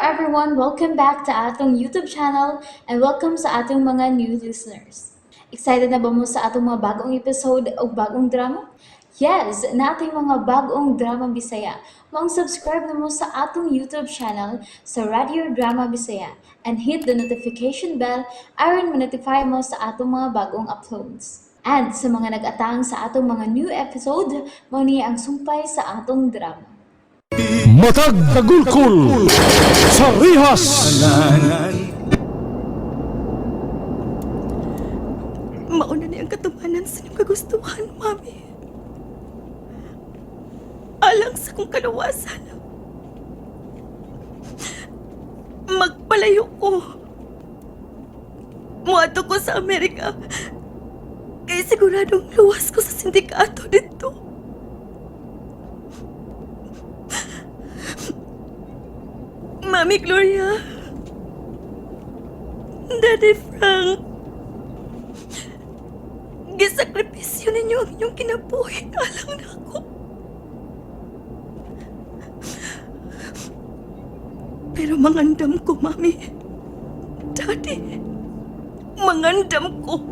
everyone! Welcome back to atong YouTube channel and welcome sa atong mga new listeners. Excited na ba mo sa atong mga bagong episode o bagong drama? Yes, nating mga bagong drama Bisaya. Maong subscribe na mo sa atong YouTube channel sa Radio Drama Bisaya and hit the notification bell aron ma-notify mo sa atong mga bagong uploads. And sa mga nag-atang sa atong mga new episode, mao ni ang sumpay sa atong drama. Matag Kagulkul sa Rihas. Mauna ni ang katumanan sa inyong kagustuhan, Mami. Alang sa kong kaluwasan. Magpalayo ko. Muadto ko sa Amerika. Kay siguradong luwas ko sa sindikato dito. Mami Gloria. Daddy Frank. Gisakripisyo ninyo ang inyong kinabuhi alang na ako. Pero mangandam ko, Mami. Daddy, mangandam ko.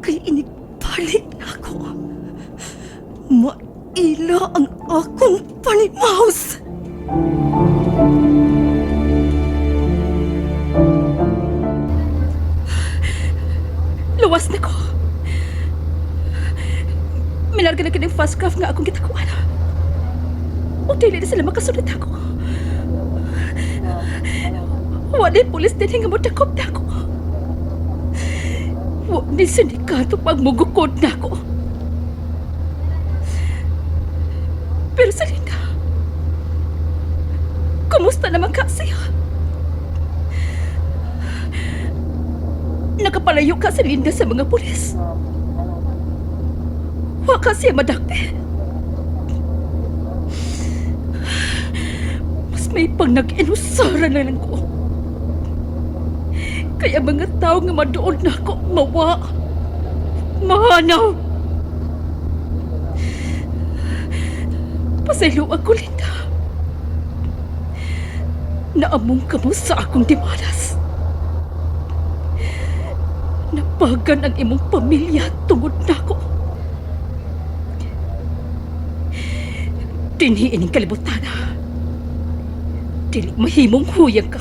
Kay inigbalik na ako. Maila ang akong panimaus. Luwas na ko. Milarga na kining fast craft nga akong gitakuan. O dili na sila makasunod ako. Wala pulis din nga motakop na ako. Wa ni sindikato pagmugukod na ako. Pero Salinda, kumusta naman ka siya? Nakapalayo ka sa Linda sa mga pulis. Wa ka siya madakpe. Mas may pang nag-inusara na lang ko. Kaya mga tao nga maduol na ako, mawa. Mahanaw. Pasaylo ako, Linda. Naamong ka mo sa akong dimalas. Napagan ang imong pamilya tungod nako. Dinhi ining kalibutan. Dili mahimong huyang ka.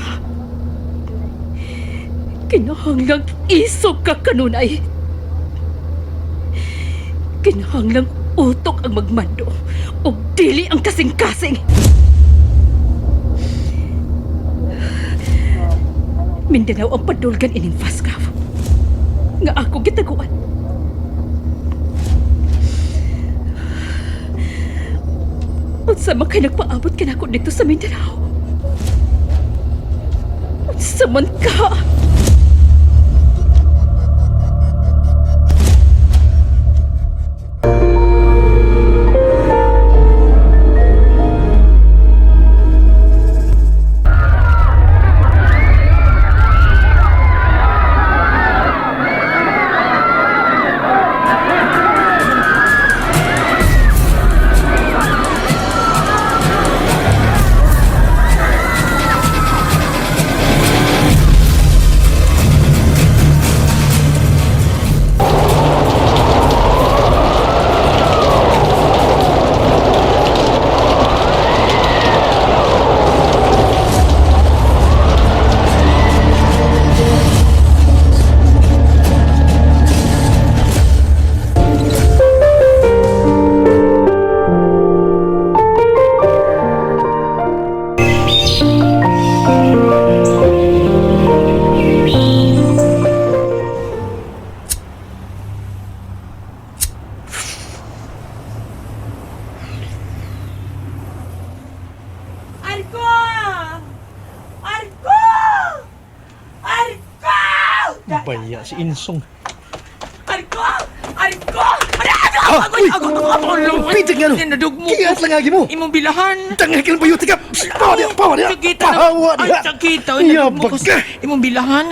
Kinahanglang isog ka kanunay. Kinahanglang utok ang magmando ug dili ang kasing-kasing. Mindanao ang padulgan ining fast craft nga ako gitaguan. Unsa man kay nagpaabot kanako dito sa Mindanao? Unsa man ka? Arko! Arko! Arko! Baya si Insong. Arko! Arko! Ah, uy! Pitik nga no! Nadugmo ko. Kiat lang agi mo! Imong bilahan. Tangay ka ng bayuti ka! Pawa niya! Pawa niya! Sakita. Pawa Ay, niya! sakita. Nadugmo ko Yabag ka! sa imong bilahan.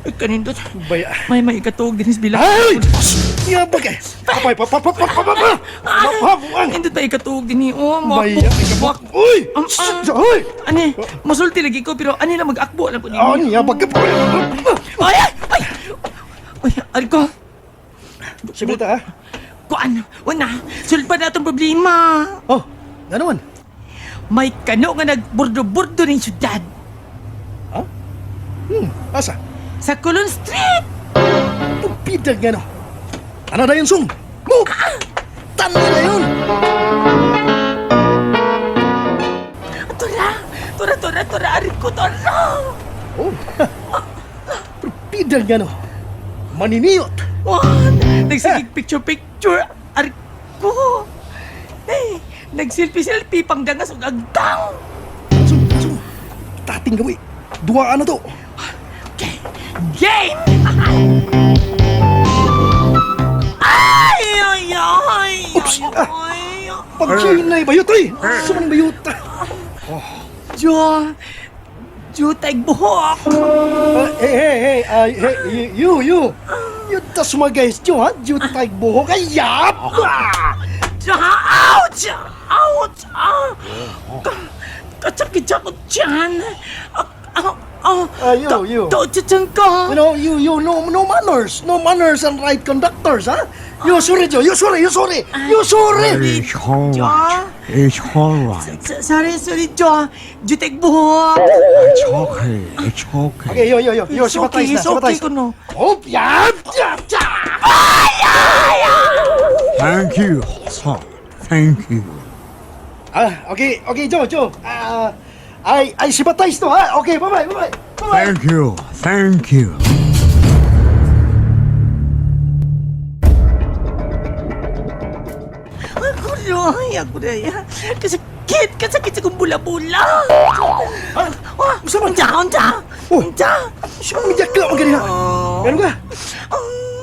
Ay, kanindot. Baya. May ikatuog din sa bilahan. Ay! Yabag eh. Papay, pa, pa, pa, pa, pa, pa, pa. Mapabuang. Hindi tayo katuog din oh. Baya, ikabak. Uy! Uy! Ani, masulti lagi ko pero ani lang mag-akbo lang ko Ah, ninyo. yabag ka. Ay, ay, ay! Ay, arko. Sige ta, ha? Kuan, una, sulpa na itong problema. Oh, ano man? May kano nga nagburdo-burdo ning syudad. Asa? Sa Colon Street! Pupidag nga no. Ano na yun, Sung? Mo! Tanda na yun! Tura! Tura, tura, tura! Arko, tura! Oh, Pupidag nga no. Maniniyot. Wan! Nagsigig picture-picture! Arko! Eh, nagselfie-selfie pangdangas ug agtang! Sung, sung. Tating gawi. Duwaan na to. Okay, game! Ay! Ay! Ay! Oops! Ay! Ay! Pagkinay bayot, oy! Sa maning bayot. Jo! Jo, tag buhok! Hey, hey, hey, ay, hey, you, you. You tas mga guys, you, ha? You tag buhok. Ay, yap! Ah! Jo! Ouch! Ouch! Ah! Katsakit ako dyan! Ah, ah, ah. Ah, you, you. To, ko! You know, you, no, no manners. No manners and right conductors, ha? You sorry, Joe. You sorry, you sorry. You sorry. It's all right. It's all right. Sorry, sorry, Jo. Jo, tag buhok! It's okay. It's okay. Okay, yo, yo, yo. Yo, It's okay, sympathize na, it's okay sympathize. kuno. Oh, yap, yap, yap. Thank you, sir. Thank you. Ah, okay, okay, Joe, Joe. Ah, I sympathize to, ha? Okay, bye-bye, bye-bye. Bye-bye. Thank you. Thank you. Ako rin, ako rin. Kasakit, kasakit sa kong bula-bula. Ah, Unsa man? Unsa, unsa? Oh. Unsa? Siya ang medya ka, ganina. Ganun ka?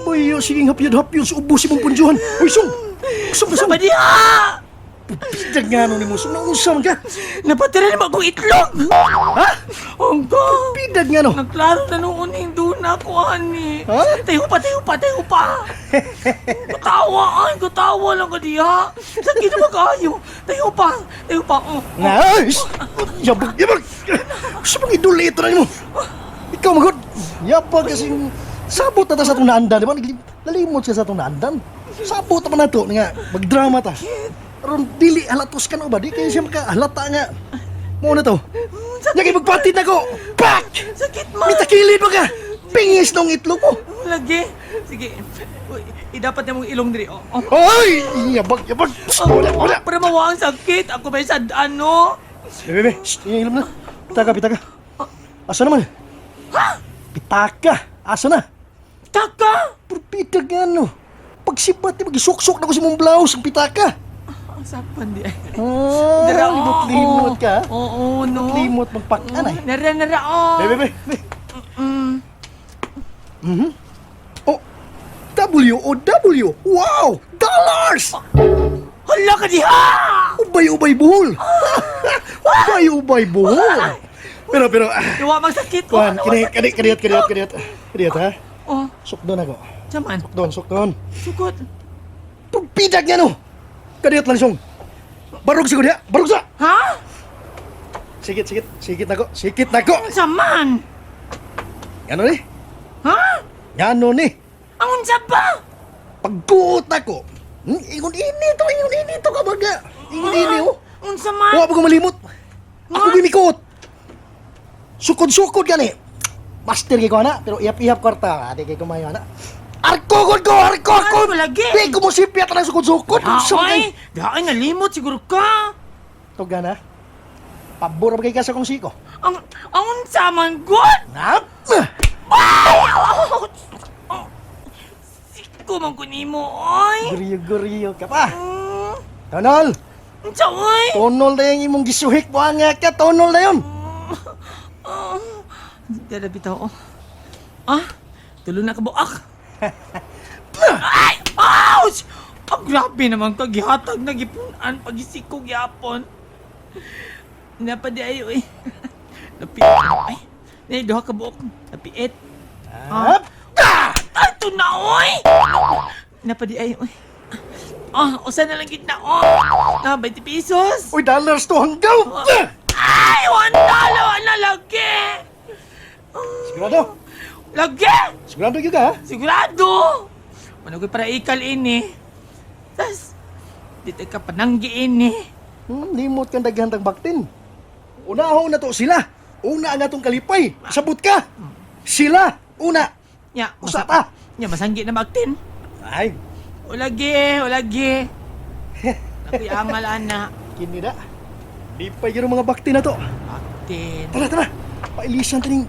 Boy, yo, sige, hapyod-hapyod sa ubos imong punjuhan. Uy, sung! Sung, sung! Sa ba diha? Pidag nga nun mo, sung, naunsa man ka? Napatira naman akong itlog. Ha? Angko. Pidag nga no? Nagklaro na noon yung na ako, ani. Ha? Tayo pa, tayo pa, tayo pa. Katawa, ay, katawa lang ka diha. Sakit na kayo. Tayo pa, tayo pa. Oh. Nice! Yabag, yabag! Sa mga idol ito na mo. Ikaw magod. Yabag kasi yung sabot na ta sa itong naandan, di ba? Nalimot siya sa itong naandan. Sabot naman na to, nga, magdrama ta. Aron, dili halatos ka na ba? Di kayo siya makahalata nga. Mo na to. Yagi, magpatid na ko! Pak! Sakit man. Mitakilid ba ka? Pingis nung itlog mo! Lagi. Sige. Uy, idapat na mong ilong diri. Oh, oh. Oy! Yabag, yabag! Wala, wala! Para mawa ang sakit. Ako ba sa ano? Bebe, bebe, shh, yung ilom na. Pitaka, pitaka. Asa naman? Pitaka! Asa na? Taka! Pero pitag nga no. Pagsibat, di magisuksok na ko si mong blouse ang pitaka. Ang sapan di ay. Ah, Dara, oo, limot-limot ka. Oo, no. Limot magpakan ay. Nara, nara, oh. Bebe, bebe, bebe. Mhm. Oh, W-O-W. Wow! Dollars! Hala ka diha! Ubay-ubay buhol. Ubay-ubay buhol. Pero, pero, ah, Iwa magsakit ko. Kuan, kini, kini, kaniyat, kaniyat, kaniyat. Kaniyat, ha? Oh, Sukdon ako. saman. Sukdon, sukdon. Sukot. Pagpidag niya, no! Kaniyat lang siyong. Barog siguro niya! Barog sa! Ha? Sikit, sikit, sikit na ko, sikit na ko! Saman! Ngano ni? Ha? Ngano ni? Ang unsa ba? Pagkuot na ko. Ingon ini to, ingon ini to kabaga. Ingon ini, oh. Unsa man? Wa pa ko malimot. Ako gimikuot. Sukod-sukod gani. Master kay ko ana, pero ihap-ihap kwarta. Ate kay kumayo ana. Arko gud ko, arko ko. Ano lagi? Di ko mo sipyat na sukod-sukod. Unsa man Ay, kay? ay, nalimot siguro ka. Tuga na. Pabor ba kay ka sa kong siko? Ang unsa man god? Nap! Ay! Ouch! Oh. Siko man ko nimo, oy. Guriyo-guriyo ka pa. Tonol! Unsa oy? Tonol na yung imong gisuhik mo ang ka. Tonol na yun. Oh. Dara bitaw oh. Ah, tulo na ka buak. Ay! Ouch! Ang grabe naman ka gihatag na gipunan pagisiko gyapon. Napadi ayo eh. Napi ay. Nay duha ka buok. Napiit. Nap! Ay, ito na oy! Napadi ay, uy. Oh, usa na lang gid na. Oh, na 20 pesos. Uy, dollars to hanggaw! Ay, $1 na lagi. Sigurado? Lagi! Sigurado gyud ka, ha? Sigurado! Managoy para ikal ini. Tas, dito ka pananggi ini. Limot kang daghan tag baktin. Unahon na to sila. Una ang atong kalipay. Sabot ka. Sila una. Nya, Usa pa. Nya, masanggi na magtin. Ay, O lagi, o lagi. Nakoy angal ana. kini na. Lipay gyud ang mga baktin na to. Baktin. Tara, tara. Pailisan taning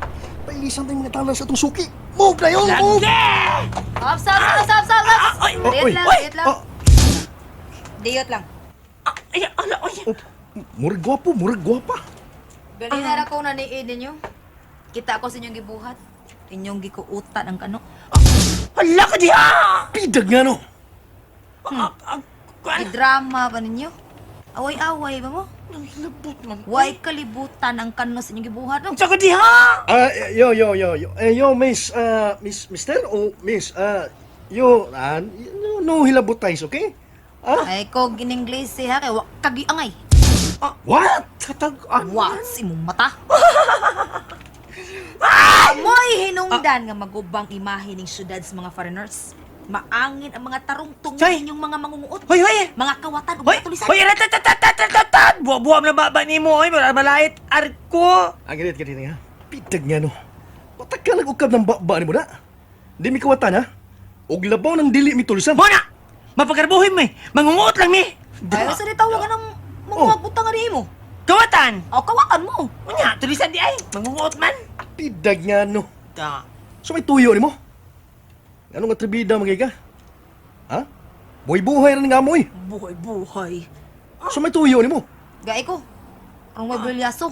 mga dollars sa atong suki. Move na yun, move. Lagi! Stop, stop, stop, stop, stop! Ah, Ay, Oh, Diyot oy. lang, Oy! diyot lang. Oh, Diyot lang. Ah, ay, ala, oy. oh, murag gwapo, murag gwapa. Gali na ra ko naniid ninyo. Kita ko sa inyong gibuhat. Inyong gikuutan ang kano. Hala ka diha! Pidag nga no. Ah, ah, kuan. Gidrama ba ninyo? Away-away ba mo? Nangilabot man. Way kalibutan ang kano sa inyong gibuhat. No? Unsa ka diha? Ah, yo yo yo yo. Eh, yo miss miss mister o miss yo no, no hilabutais, okay? Ah, Ay ko giningles ha kay wa kagiangay. what? Katag-an. Wa sa imong mata. Amoy hinungdan nga magubang imahe ning syudad sa mga foreigners. Maangin ang mga tarungtong Chay! inyong mga mangunguot. Hoy, hoy! Mga kawatan ug Hoy! mga tulisan. Hoy, ratatatatatatat! Buwa-buwa mo na baba nimo, oy, malait arko. Ang ganit ganit nga. Pidag nga no. Patag ka nag-ukab ng baba ni mo na. Di mi kawatan ha. Og labaw ng dili mi tulisan. Mo na! Mapagarbuhin mo eh. Mangunguot lang mi. Ay, sa tawa ka ng mga butang nga mo. Kawatan! O, kawatan mo. Unya, tulisan di ay. Mangunguot man. Pidag nga no. Da. So may tuyo ni mo. Anong atribida magay ka? Ha? Buhay-buhay ra nga amoy. Buhay-buhay. So may tuyo ni mo. Gay ko. Arong may bulyaso.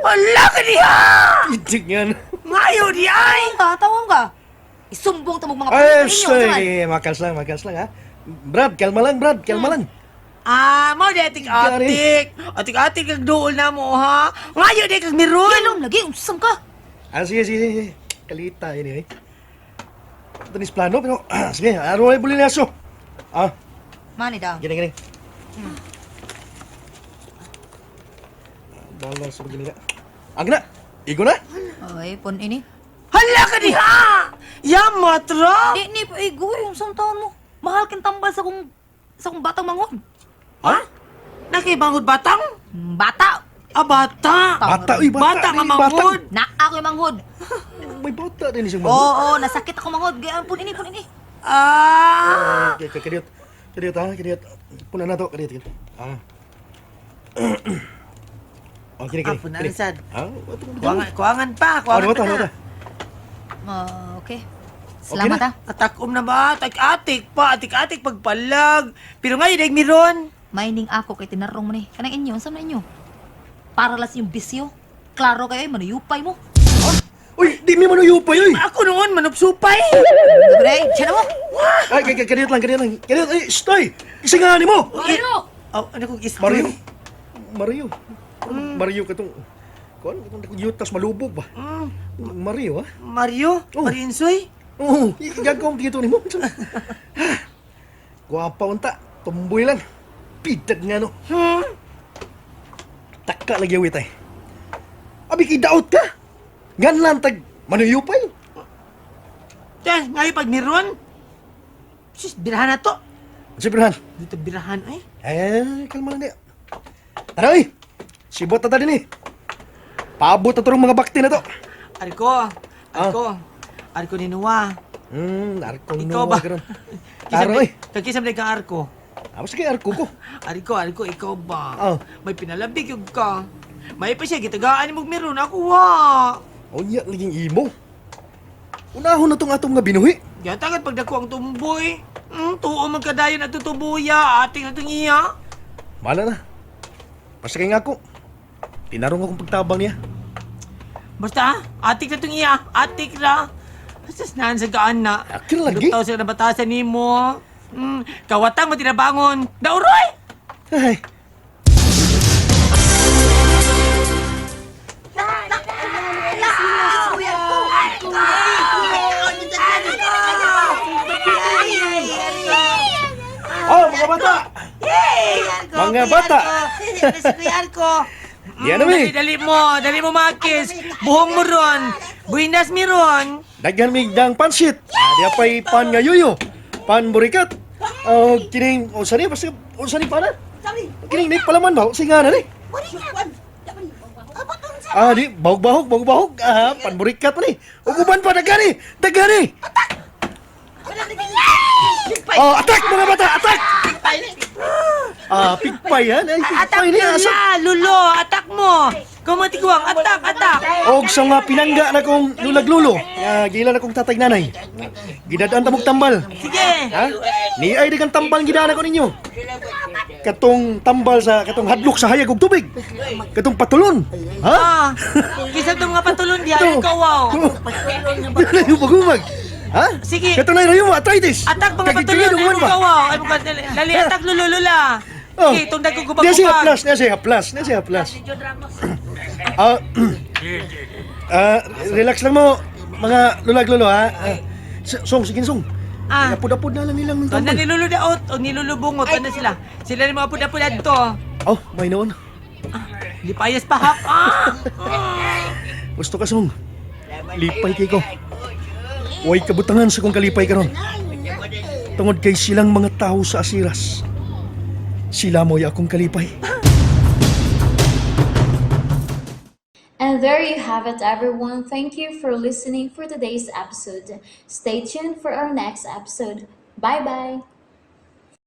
Hala ka diha! Pidag nga no. Ngayo di ay! Ka, tawang ka. Isumbong ta mong mga Ay, pulis ninyo, unsa man? ay, makals lang, makals lang ha. Brad, kalma lang, Brad, kalma lang. Ah, mo di atik-atik. Atik-atik kag duol na mo ha. Ngayo di kag miron. Yalom lagi, unsam ka. Ah, sige, sige, sige. Kalita, yun eh. Ito ni plano, pero sige, araw ay bulinaso. Ah, Mani daw. gini, gini. Dollar sa gini na. Ang na! Igo na! Oy, pon ini. Hala ka diha! Yamatra! Di ni pa igoy, unsam taon mo. Mahal kin tambal sa kong batang manghod. Ha? Nakibangod batang? Bata. Ah, bata! Bata, uy, bata. Bata nga di, batang. manghod! Na ako yung manghod. May bata din siyang Oo, manghod. oo, nasakit ako manghod. Gayaan pon ini, pon ini. Ah! Okay, okay, kadiyot. Kadiyot, ha? Kadiyot. Puna na to, kadiyot. Kadiyot. Ah. Oh, kini, kini. Ah, puna kini. na sad. Ah, wato, wato. Kuangan, kuangan pa, Ah, kuangan wata, pa na. wata. Ah, okay. Salamat na. ah. Atakom na ba? Atik-atik pa, atik-atik pagpalag. Pero ngayon, ay miron. Mining ako kay tinarong mo ni. Kanang inyo, unsa man inyo? Para las yung bisyo. Klaro kayo, ay, manuyupay mo. Uy, di mi manuyupay, uy! Ako noon, manupsupay. Gabre, siya na mo. Ay, kadiyot lang, kadiyot lang. Kadiyot, ay, stay! Isa nga ni mo! Mario! Oh, ano kong istoy? Mario. Mario. Mario katong kuan katong yutas malubog ba? Mario ha? Mario? Oh. Mario Insoy? Oo, gagawin dito nimo. Gwapa unta, tumboy lang. Pidag nga no. Taka lagi awit ay. Abi kay daot ka. Ganlan tag manuyupay. Tiyan, ngayon pag miron. Sus, birahan na to. Sibirhan. Dito birahan ay. Eh, kalma lang di. Tara oy. Sibot na ta din eh. Paabot na to mga bakti na to. Arko, arko. Arko ni Noah. Arko Ikaw no, ba? karon. Tara oy. Kagkisam kang arko. Tapos kay arko ko. Arko, arko, ikaw ba? Oh. May pinalabig yung ka. May pa siya, gitagaan mo meron ako wa. Unya laging imo. Unahon na tong atong nga binuhi. Gatagat pag dako ang tumboy. Tuo man kadayon at tutubuya, ating atong iya. Mala na. Basta kay nga ako. Tinarong akong pagtabang niya. Basta, atik na itong iya, atik ra. Basta naan sa gaan na. Akin lagi. Lutaw sa nabatasan nimo. Kawatang mo tinabangon. Dauroy! Ay, bata! Yay! Arko, Mga Kuya bata. Arko. Si Kuya Arko. Yan na, mi. Dali, dali mo. Dali mo makis. Buhong mo ron. Buinas mi ron. Daghan mig dang pansit. Ah, di apay pan nga yuyo. Pan burikat. Oh, kining unsa ni basta unsa ni pana? Kining ni palaman ba? Unsa nga na ni? Ah, di bahog-bahog, bahog-bahog. Ah, pan burikat pa ni. Ug uban pa daghan ni. Daghan ni. Oh, attack mga bata, attack! Ah, pigpay han. Ay, Atak pigpay ni asa. lula, lulo. Atak mo. Kumatiguang, atak, atak. Og sa mga pinangga na kong lulag-lulo, nga gila na kong tatay nanay. Gidadaan ta mog tambal. Sige. Ha? Ni ay dagang tambal gidana ko ninyo. Katong tambal sa katong hadlok sa hayag og tubig. Katong patulon. Ha? Ah, kisa itong mga patulon diya, ikaw wow. Dili pagumag. Ha? Sige. Katong nay rayo arthritis. Atak mga Kagigingin patulon, og ay man ba? ikaw wow. Ay mo lali atak lulo lula. Oh. Sige, itong Niya siya nagkugubag-gubag. plus, niya siya plus, niya siya plus. Ah, ah, relax lang mo mga lulag lolo ha. Ah, song sige song. Ah. Apod-apod na lang nilang Tuan na tambal. nilulu daot o nilulubungot ano sila. Sila ni mga pud-pud adto. Oh, may noon. Lipayas pa hap. Ah! Gusto ka song. Lipay kay ko. Way kabutangan sa kong kalipay karon. Tungod kay silang mga tao sa Asiras. Sila mo'y akong kalipay. And there you have it, everyone. Thank you for listening for today's episode. Stay tuned for our next episode. Bye bye.